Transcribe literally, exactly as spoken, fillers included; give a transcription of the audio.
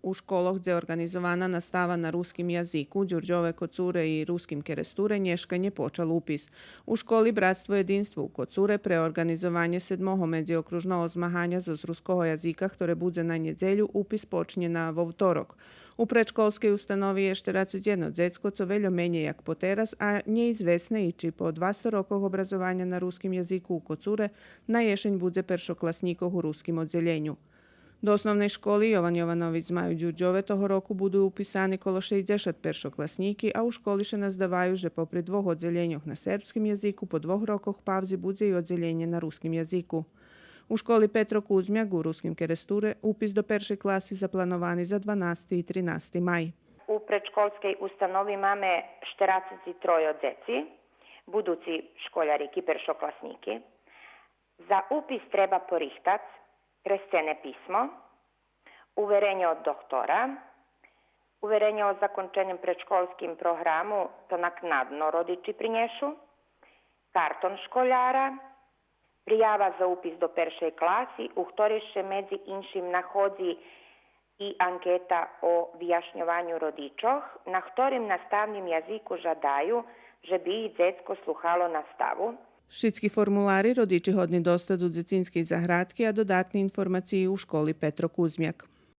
У школох дзе орґанизована настава на руским язику, Дюрдьове, Коцуре и Руским Керестуре, нєшка нє почал упис. У школи Братство єдинство у Коцуре пре орґанизованє седмого медзиокружного змаганя зоз руского язика, хторе будзе на нєдзелю, упис почнє на вовторок. У предшколскей установи є штерацец єдно дзецко, цо вельо менєй як потераз, а нє извесне и чи по двасто рокох образованя на руским язику у Коцуре на єшень будзе першокласнїкох у руским оддзелєню. До Основней школи Йован Йованович з Маю Дюрдьове того року буду уписани коло шейдзешат першокласнїки, а у школи ше наздаваю же попри двох оддзелєньох на сербским язику, по двох рокох павзи будзе и оддзелєнє на руским язику. У школи Петро Кузмяк у Руским Керестуре упис до першей класи заплановани за дванасти и тринасти май. У предшколскей установи маме штерацец и тройо дзеци, будуци школярики, першокласнїки. За упис треба порихтац кресцене писмо, уверенє од дохтора, уверенє о законченим предшколским програму, то накнадно родичи принєшу, картон школяра, приява за упис до першей класи, у хторей ше медзи иншим находзи и анкета о вияшньованю родичох, на хторим наставним язику жадаю же би их дзецко слухало наставу. Шицки формулари родичи годни достац у дзецинскей заградки, а додатни информациї у школи Петро Кузмяк.